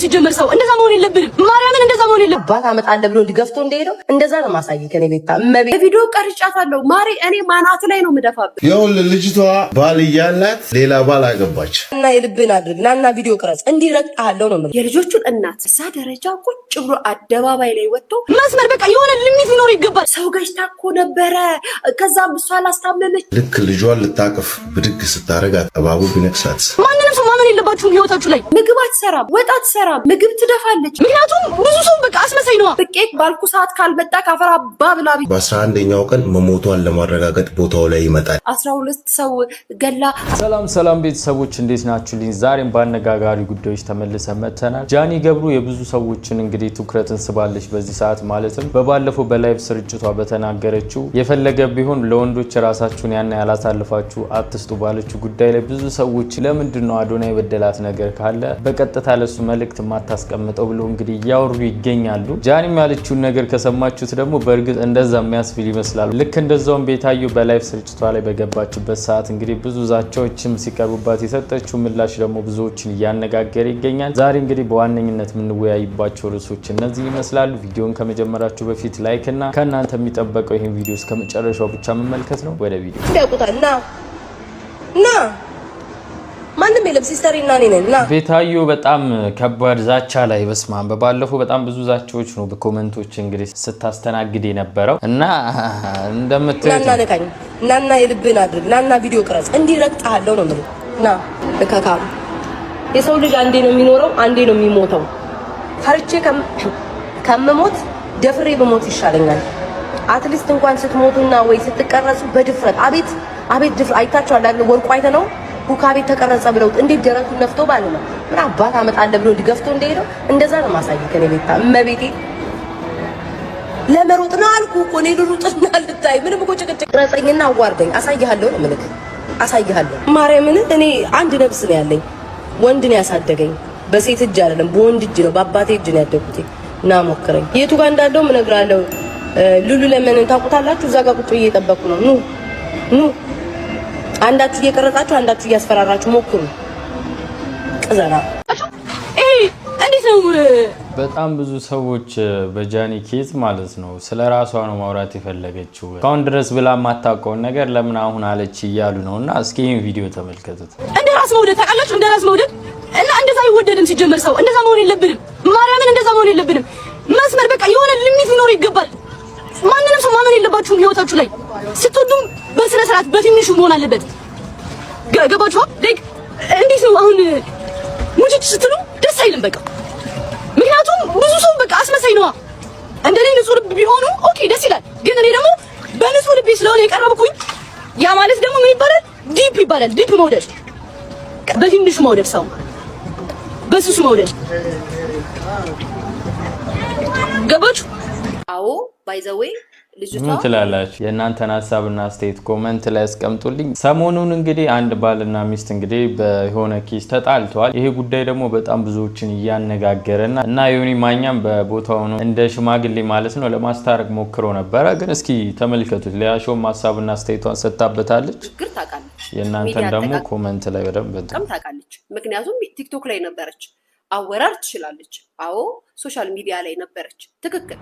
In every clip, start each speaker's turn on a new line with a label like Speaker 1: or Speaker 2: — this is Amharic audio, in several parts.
Speaker 1: ሲጀመር ሰው እንደዛ መሆን የለብንም። ማርያምን እንደዛ መሆን የለብንም።
Speaker 2: አባት አመጣለሁ ብሎ እንዲገፍቶ እንደሄደው እንደዛ ነው ማሳየት። ከኔ ቤታ እመቤት
Speaker 3: ቪዲዮ ቀርጫታለሁ። ማሪ እኔ ማናት ላይ ነው የምደፋብህ።
Speaker 4: ይኸውልህ ልጅቷ ባል እያላት ሌላ ባል አገባች።
Speaker 2: እና የልብን አድርግ፣ ናና ቪዲዮ ቅረጽ፣ እንዲረግጥሃለሁ ነው የምልህ።
Speaker 3: የልጆቹን እናት እዛ ደረጃ ቁጭ ብሎ አደባባይ ላይ ወጥቶ
Speaker 1: መስመር በቃ የሆነ limit ሊኖር ይገባል።
Speaker 3: ሰው ገጭታ እኮ ነበረ። ከዛም እሷ አላስታመመች።
Speaker 4: ልክ ልጇን ልታቅፍ ብድግ ስታረጋት እባቡ ቢነክሳት?
Speaker 1: ማንንም ሰው ማመን የለባችሁም ህይወታችሁ ላይ።
Speaker 3: ምግብ አትሰራም፣ ወጥ አትሰራም፣ ምግብ ትደፋለች።
Speaker 1: ምክንያቱም ብዙ ሰው በቃ አስመሳይ ነዋ።
Speaker 3: ብቄት ባልኩ ሰዓት ካልመጣ ካፈር አባ ብላ
Speaker 4: በ11ኛው ቀን መሞቷን ለማረጋገጥ ቦታው ላይ ይመጣል።
Speaker 3: 12 ሰው ገላ።
Speaker 5: ሰላም ሰላም ቤተሰቦች፣ እንዴት ናችሁልኝ? ዛሬም በአነጋጋሪ ጉዳዮች ተመልሰን መጥተናል። ጃኒ ገብሩ የብዙ ሰዎችን እንግዲህ ትኩረትን ስባለች በዚህ ሰዓት፣ ማለትም በባለፈው በ live ስርጭቷ በተናገረችው የፈለገ ቢሆን ለወንዶች ራሳችሁን ያን ያላሳልፋችሁ አትስጡ ባለችው ጉዳይ ላይ ብዙ ሰዎች ለምንድን ነው አዶናይ የበደላት ነገር ካለ በቀጥታ ለሱ መልእክት የማታስቀምጠው ብሎ እንግዲህ እያወሩ ይገኛሉ። ጃኒም ያለችውን ነገር ከሰማችሁት ደግሞ በእርግጥ እንደዛ የሚያስብል ይመስላል። ልክ እንደዛውም ቤታዮ በ live ስርጭቷ ላይ በገባችበት ሰዓት እንግዲህ ብዙ ዛቻዎችም ሲቀርቡባት የሰጠችው ምላሽ ደግሞ ብዙዎችን እያነጋገረ ይገኛል። ዛሬ እንግዲህ በዋነኝነት የምንወያይባቸው ርዕሶች እነዚህ ይመስላሉ። ቪዲዮን ከመጀመራችሁ በፊት like እና ከእናንተ የሚጠበቀው ይህን ቪዲዮ እስከ መጨረሻው ብቻ መመልከት ነው። ወደ ቪዲዮ።
Speaker 2: ያውቁታል። ና ና፣ ማንም የለም፣ sister እና እኔ ነን። ና።
Speaker 5: ቤታዮ በጣም ከባድ ዛቻ ላይ፣ በስማም፣ በባለፈው በጣም ብዙ ዛቻዎች ነው በ comment ኦች እንግዲህ ስታስተናግድ የነበረው እና እንደምታዩት
Speaker 2: ናና ነካኝ፣ ናና የልብን አድርግ፣ ናና ቪዲዮ ቅረጽ፣ እንዲረግጥሃለሁ ነው የምልህ። ና እከካ። የሰው ልጅ አንዴ ነው የሚኖረው፣ አንዴ ነው የሚሞተው። ፈርቼ ከምሞት ደፍሬ ብሞት ይሻለኛል። At least እንኳን ስትሞቱና ወይ ስትቀረጹ በድፍረት፣ አቤት አቤት ድፍረት አይታችኋል አይደል? ወርቁ አይተ ነው ሁካ ቤት ተቀረጸ ብለውት እንዴት ደረቱን ነፍቶ ባለ ነው። ምን አባት አመጣለሁ ብሎ እንዲገፍቶ እንደሄደው እንደዛ ነው ማሳየት። ከኔ ቤታ እመቤቴ ለመሮጥ ነው አልኩ እኮ፣ እኔ ልሩጥና ልታይ። ምንም እኮ ጭቅጭቅ፣ ቅረጸኝና አዋርደኝ፣ አሳይሃለሁ ነው ምልክ፣ አሳይሃለሁ። ማርያምን እኔ አንድ ነፍስ ነው ያለኝ፣ ወንድ ነው ያሳደገኝ። በሴት እጅ አይደለም፣ በወንድ እጅ ነው፣ በአባቴ እጅ ነው ያደግኩት። ና ሞክረኝ፣ የቱ ጋር እንዳለው እነግርሃለሁ። ሉሉ ለመንን ታውቁታላችሁ? እዛ ጋር ቁጭ ብዬ እየጠበኩ ነው። ኑ ኑ፣ አንዳችሁ እየቀረጻችሁ አንዳችሁ እያስፈራራችሁ ሞክሩ። ቅዘና።
Speaker 1: ይሄ እንዴት ነው?
Speaker 5: በጣም ብዙ ሰዎች በጃኒ case ማለት ነው ስለ ራሷ ነው ማውራት የፈለገችው፣ እስካሁን ድረስ ብላ የማታውቀውን ነገር ለምን አሁን አለች እያሉ ነው። እና እስኪ ይህን ቪዲዮ ተመልከቱት።
Speaker 1: እንደ ራስ መውደድ ታውቃላችሁ? እንደ ራስ መውደድ እና እንደዛ አይወደድም። ሲጀመር ሰው እንደዛ መሆን የለብንም። ማርያምን እንደዛ መሆን የለብንም። መስመር በቃ የሆነ limit ሊኖር ይገባል። ማንንም ሰው ማመን የለባችሁም ህይወታችሁ ላይ። ስትወዱም በስነ ስርዓት በትንሹ መሆን አለበት። ገባችሁ? Like እንዴት ነው አሁን ሙጭጭ ስትሉ ደስ አይልም በቃ። ምክንያቱም ብዙ ሰው በቃ አስመሳይ ነዋ። እንደኔ ንጹህ ልብ ቢሆኑ okay ደስ ይላል። ግን እኔ ደግሞ በንጹህ ልቤ ስለሆነ የቀረብኩኝ ያ ማለት ደግሞ ምን ይባላል? Deep ይባላል። Deep መውደድ፣ በትንሹ መውደድ፣ ሰው በስሱ መውደድ፣ ገባችሁ?
Speaker 3: አዎ፣ by the way ልጅቷ
Speaker 5: ምን ትላላችሁ? የእናንተን ሀሳብና አስተያየት comment ላይ አስቀምጡልኝ። ሰሞኑን እንግዲህ አንድ ባልና ሚስት እንግዲህ በሆነ case ተጣልተዋል። ይሄ ጉዳይ ደግሞ በጣም ብዙዎችን እያነጋገረና እና ዮኒ ማኛም በቦታው ነው እንደ ሽማግሌ ማለት ነው ለማስታረቅ ሞክሮ ነበረ። ግን እስኪ ተመልከቱት። ሊያሾም ሀሳብና አስተያየቷን ሰጥታበታለች።
Speaker 3: ችግር ታውቃለች።
Speaker 5: የእናንተን
Speaker 3: ሚዲያ
Speaker 5: ደግሞ comment ላይ በደንብ
Speaker 3: አጠቃቀም ታውቃለች። ምክንያቱም ቲክቶክ ላይ ነበረች፣ አወራር ትችላለች። አዎ፣ social media ላይ ነበረች፣ ትክክል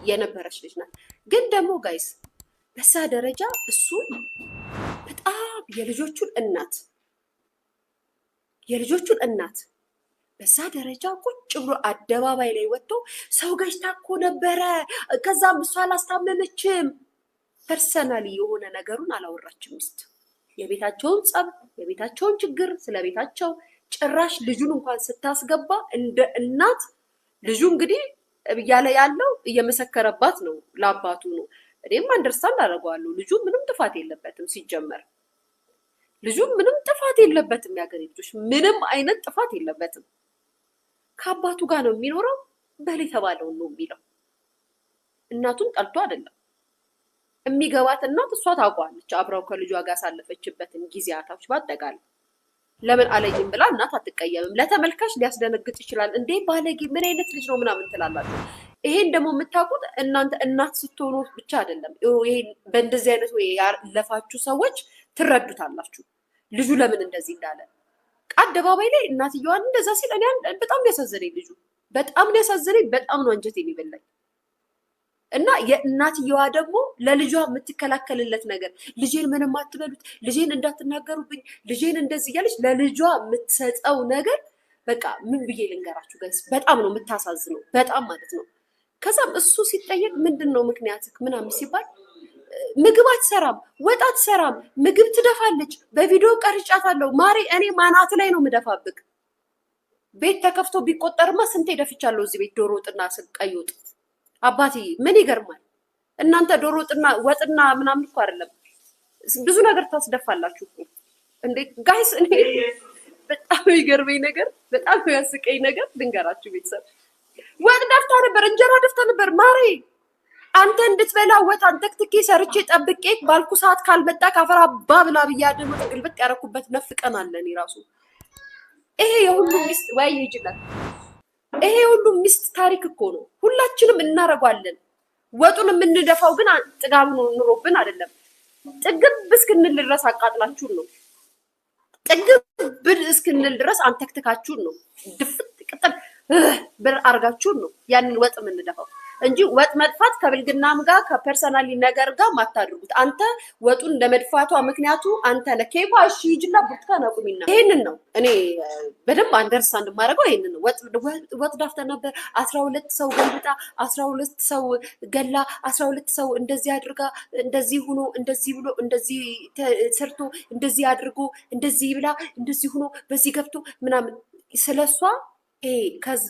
Speaker 3: የነበረች ልጅ ናት። ግን ደግሞ guys በዛ ደረጃ እሱ በጣም የልጆቹን እናት በዛ ደረጃ ቁጭ ብሎ አደባባይ ላይ ወጥቶ ሰው ገጭታ እኮ ነበረ፣ ከዛም እሷ አላስታመመችም። Personally የሆነ ነገሩን አላወራችም ሚስት፣ የቤታቸውን ጸብ፣ የቤታቸውን ችግር፣ ስለ ቤታቸው ጭራሽ ልጁን እንኳን ስታስገባ እንደ እናት ልጁ እንግዲህ እያለ ያለው እየመሰከረባት ነው፣ ለአባቱ ነው። እኔም understand አደርገዋለሁ። ልጁ ምንም ጥፋት የለበትም። ሲጀመር ልጁ ምንም ጥፋት የለበትም። የሀገሬ ልጆች፣ ምንም አይነት ጥፋት የለበትም። ከአባቱ ጋር ነው የሚኖረው። በል የተባለውን ነው የሚለው። እናቱን ጠልቶ አይደለም። የሚገባት እናት እሷ ታውቀዋለች። አብረው ከልጇ ጋር ያሳለፈችበትን ጊዜያቶች በአጠቃላይ ለምን አለይም ብላ እናት አትቀየምም። ለተመልካች ሊያስደነግጥ ይችላል። እንዴ ባለጌ፣ ምን አይነት ልጅ ነው ምናምን ትላላችሁ። ይሄን ደግሞ የምታውቁት እናንተ እናት ስትሆኑ ብቻ አይደለም። ይሄ በእንደዚህ አይነት ወይ ያለፋችሁ ሰዎች ትረዱታላችሁ። ልጁ ለምን እንደዚህ እንዳለ አደባባይ ላይ እናትየዋን እንደዛ ሲል እኔ በጣም ያሳዘነኝ ልጁ። በጣም ነው ያሳዘነኝ። በጣም ነው አንጀቴን የበላኝ። እና የእናትየዋ ደግሞ ለልጇ የምትከላከልለት ነገር ልጄን ምንም አትበሉት፣ ልጄን እንዳትናገሩብኝ፣ ልጄን እንደዚህ እያለች ለልጇ የምትሰጠው ነገር በቃ ምን ብዬ ልንገራችሁ guys፣ በጣም ነው የምታሳዝነው፣ በጣም ማለት ነው። ከዛም እሱ ሲጠየቅ ምንድን ነው ምክንያትህ ምናምን ሲባል ምግብ አትሰራም፣ ወጥ አትሰራም፣ ምግብ ትደፋለች፣ በቪዲዮ ቀርጫታለሁ። ማሬ እኔ ማናት ላይ ነው የምደፋብክ። ቤት ተከፍቶ ቢቆጠርማ ስንቴ ደፍቻለሁ እዚህ ቤት ዶሮ ወጥና ቀይ ወጥ። አባቴ ምን ይገርማል እናንተ ዶሮ ወጥና ወጥና ምናምን እኮ አይደለም ብዙ ነገር ታስደፋላችሁ እኮ እንዴ guys። እኔ በጣም የሚገርመኝ ነገር፣ በጣም የሚያስቀኝ ነገር ልንገራችሁ ቤተሰብ። ወጥ ደፍታ ነበር፣ እንጀራ ደፍታ ነበር። ማሬ አንተ እንድትበላ ወጥ አንተክትኬ ሰርቼ ጠብቄ ባልኩ ሰዓት ካልመጣ ካፈር አባ ብላ ብያ ደግሞ ግልብጥ ያደረኩበት ነፍ ቀን አለ። እኔ ራሱ ይሄ የሁሉም ሚስት ወይ ይጅላል። ይሄ የሁሉም ሚስት ታሪክ እኮ ነው። ሁላችንም እናረጓለን። ወጡን የምንደፋው ግን ጥጋቡ ኑሮብን አይደለም። ጥግብ እስክንል ድረስ አቃጥላችሁን ነው። ጥግብ እስክንል ድረስ አንተክትካችሁን ነው። ድፍት ቅጥል ብር አርጋችሁን ነው ያንን ወጥ የምንደፋው እንጂ ወጥ መድፋት ከብልግናም ጋር ከ personally ነገር ጋር ማታድርጉት። አንተ ወጡን ለመድፋቷ ምክንያቱ አንተ ነህ። ኬኳ እሺ ሂጂና ብርቱካን አቁሚና፣ ይሄንን ነው እኔ በደንብ understand የማደርገው ይሄንን ነው። ወጥ ዳፍተ ነበር፣ 12 ሰው ገልብጣ፣ 12 ሰው ገላ፣ 12 ሰው እንደዚህ አድርጋ፣ እንደዚህ ሁኖ፣ እንደዚህ ብሎ፣ እንደዚህ ሰርቶ፣ እንደዚህ አድርጎ፣ እንደዚህ ብላ፣ እንደዚህ ሁኖ፣ በዚህ ገብቶ ምናምን ስለሷ ይሄ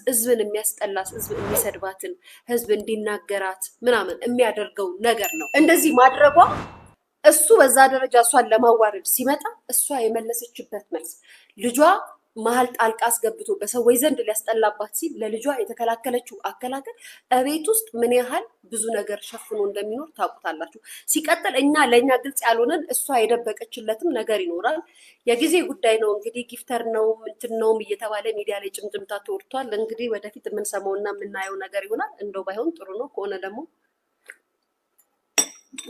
Speaker 3: ህዝብን የሚያስጠላት፣ ህዝብ የሚሰድባትን፣ ህዝብ እንዲናገራት ምናምን የሚያደርገው ነገር ነው። እንደዚህ ማድረጓ እሱ በዛ ደረጃ እሷን ለማዋረድ ሲመጣ እሷ የመለሰችበት መልስ፣ ልጇ መሀል ጣልቃ አስገብቶ በሰዎች ዘንድ ሊያስጠላባት ሲል ለልጇ የተከላከለችው አከላከል እቤት ውስጥ ምን ያህል ብዙ ነገር ሸፍኖ እንደሚኖር ታውቁታላችሁ። ሲቀጥል እኛ ለእኛ ግልጽ ያልሆነን እሷ የደበቀችለትም ነገር ይኖራል። የጊዜ ጉዳይ ነው እንግዲህ፣ gifter ነው ምንትን ነውም እየተባለ ሚዲያ ላይ ጭምጭምታ ተወርቷል። እንግዲህ ወደፊት የምንሰማውና የምናየው ነገር ይሆናል። እንደው ባይሆን ጥሩ ነው፣ ከሆነ ደግሞ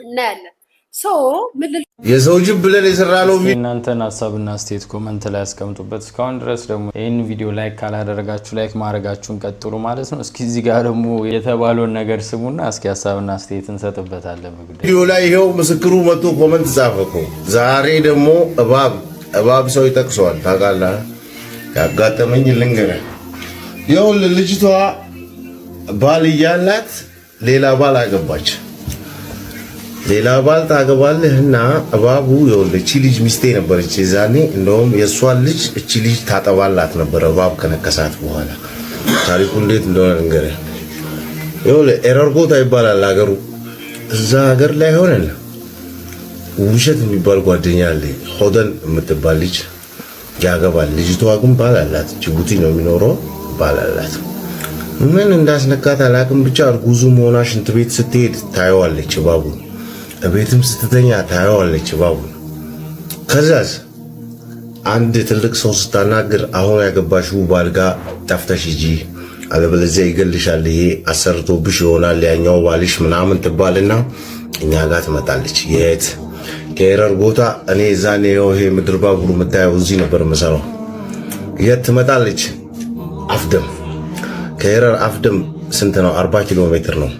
Speaker 3: እናያለን። So ምን ልል
Speaker 4: የሰው ጅብ ብለን የሰራነው
Speaker 5: የእናንተን ሀሳብና አስተያየት comment ላይ ያስቀምጡበት። እስካሁን ድረስ ደግሞ ይህን ቪዲዮ like ካላደረጋችሁ like ማድረጋችሁን ቀጥሉ ማለት ነው። እስኪ እዚህ ጋር ደግሞ የተባለውን ነገር ስሙና እስኪ ሀሳብና አስተያየት እንሰጥበታለን በጉዳዩ።
Speaker 4: ቪዲዮ ላይ ይኸው ምስክሩ መጥቶ comment ጻፈ እኮ። ዛሬ ደግሞ እባብ እባብ ሰው ይጠቅሰዋል ታውቃለህ። ያጋጠመኝ ልንገርህ። ይኸውልህ ልጅቷ ባል እያላት ሌላ ባል አገባች። ሌላ ባል ታገባለህና እባቡ ይኸውልህ፣ እቺ ልጅ ሚስቴ ነበረች የዛኔ። እንደውም የእሷን ልጅ እቺ ልጅ ታጠባላት ነበረ እባብ ከነከሳት በኋላ። ታሪኩ እንዴት እንደሆነ ልንገርህ። ይኸውልህ ኤረርጎታ ይባላል ሀገሩ። እዛ ሀገር ላይ ሆነን ውሸት የሚባል ጓደኛ አለ። ሆደን የምትባል ልጅ ያገባል። ልጅቷ ግን ባል አላት። ጅቡቲ ነው የሚኖረው፣ ባል አላት። ምን እንዳስነካት አላውቅም። ብቻ እርጉዙ መሆኗ ሽንት ቤት ስትሄድ ታየዋለች እባቡን፣ እቤትም ስትተኛ ታየዋለች እባቡን። ከዛስ አንድ ትልቅ ሰው ስታናግር አሁን ያገባሽው ባል ጋ ጠፍተሽ ሂጂ፣ አለበለዚያ ይገልሻል፣ ይሄ አሰርቶብሽ ይሆናል ያኛው ባልሽ ምናምን ትባልና እኛ ጋር ትመጣለች። የት ከኤረር ቦታ እኔ እዛኔ ይሄ ምድር ባቡሩ የምታየው እዚህ ነበር የምሰራው። የት ትመጣለች? አፍደም። ከኤረር አፍደም ስንት ነው? 40 ኪሎ ሜትር ነው።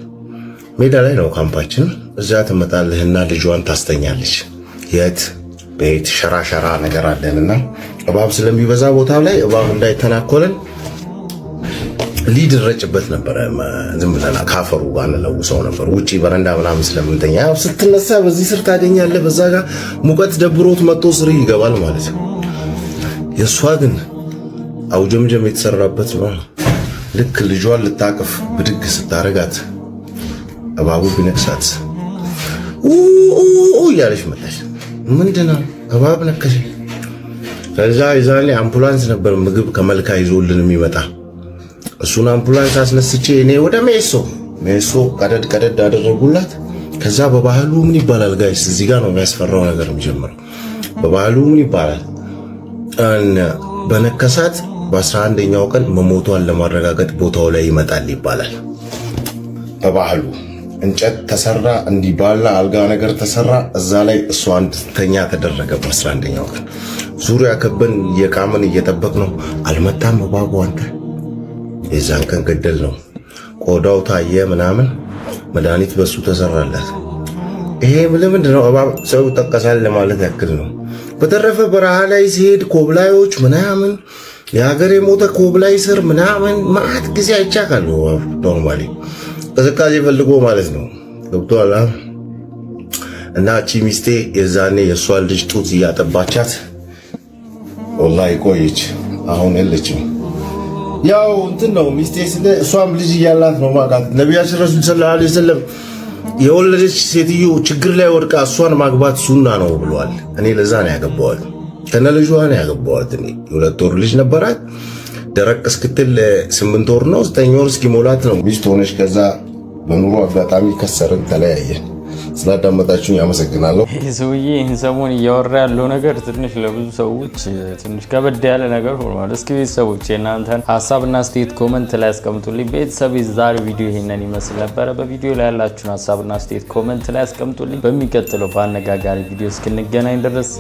Speaker 4: ሜዳ ላይ ነው ካምፓችን። እዛ ትመጣለህና ልጇን ታስተኛለች። የት ቤት ሸራ ሸራ ነገር አለንና እባብ ስለሚበዛ ቦታው ላይ እባብ እንዳይተናኮለን ሊድ ረጭበት ነበረ። ዝም ብለን ካፈሩ ጋር እንለውሰው ነበር። ውጪ በረንዳ ምናምን ስለምንተኛ ያው ስትነሳ በዚህ ስር ታገኛለህ፣ በዛ ጋር ሙቀት ደብሮት መጥቶ ስር ይገባል ማለት ነው። የእሷ ግን አውጀምጀም የተሰራበት ነው። ልክ ልጇን ልታቅፍ ብድግ ስታረጋት እባቡ ቢነክሳት እያለች መጣች። ምንድነው እባብ ነከሰ። ከዛ የዛኔ አምቡላንስ ነበር ምግብ ከመልካ ይዞልን የሚመጣ። እሱን አምቡላንስ አስነስቼ እኔ ወደ ሜሶ ሜሶ ቀደድ ቀደድ አደረጉላት። ከዛ በባህሉ ምን ይባላል guys፣ እዚህ ጋር ነው የሚያስፈራው ነገር የሚጀምረው። በባህሉ ምን ይባላል? በነከሳት በ11ኛው ቀን መሞቷን ለማረጋገጥ ቦታው ላይ ይመጣል ይባላል። በባህሉ እንጨት ተሰራ፣ እንዲባላ አልጋ ነገር ተሰራ። እዛ ላይ እሷ እንድትተኛ ተደረገ። በ11ኛው ቀን ዙሪያ ከበን እየቃምን እየጠበቅ ነው። አልመጣም እባቡ። አንተ የዛን ቀን ገደል ነው። ቆዳው ታየ ምናምን፣ መድኃኒት በሱ ተሰራላት። ይሄ ለምንድን ነው? እባብ ሰው ይጠቀሳል ለማለት ያክል ነው። በተረፈ በረሃ ላይ ሲሄድ ኮብላዮች ምናምን፣ የሀገር የሞተ ኮብላይ ስር ምናምን ማአት ጊዜ አይቻካለሁ። Normally ቅዝቃዜ ፈልጎ ማለት ነው። ገብቶሃል? እና እቺ ሚስቴ የዛኔ የእሷን ልጅ ጡት እያጠባቻት ወላሂ ቆየች። አሁን የለችም። ያው እንትን ነው፣ ሚስቴ ስለ እሷም ልጅ እያላት ነው ማውቃት። ነቢያችን ረሱል ሰለላሁ ዐለይሂ ወሰለም የወለደች ሴትዮ ችግር ላይ ወድቃ እሷን ማግባት ሱና ነው ብለዋል። እኔ ለዛ ነው ያገባዋት፣ ከነ ልጇ ነው ያገባዋት። እኔ የ2 ወር ልጅ ነበራት። ደረቅ እስክትል 8 ወር ነው 9 ወር እስኪሞላት ነው ሚስት ሆነች። ከዛ በኑሮ አጋጣሚ ከሰርን፣ ተለያየን። ስላዳመጣችሁኝ አመሰግናለሁ።
Speaker 5: ይህ ሰውዬ ይህን ሰሞን እያወራ ያለው ነገር ትንሽ ለብዙ ሰዎች ትንሽ ከበድ ያለ ነገር ሆኗል። እስኪ ቤተሰቦች፣ የእናንተን ሀሳብና አስተያየት comment ላይ አስቀምጡልኝ። ቤተሰብ፣ የዛሬው ቪዲዮ ይሄንን ይመስል ነበረ። በቪዲዮ ላይ ያላችሁን ሀሳብና አስተያየት comment ላይ አስቀምጡልኝ። በሚቀጥለው በአነጋጋሪ ቪዲዮ እስክንገናኝ ድረስ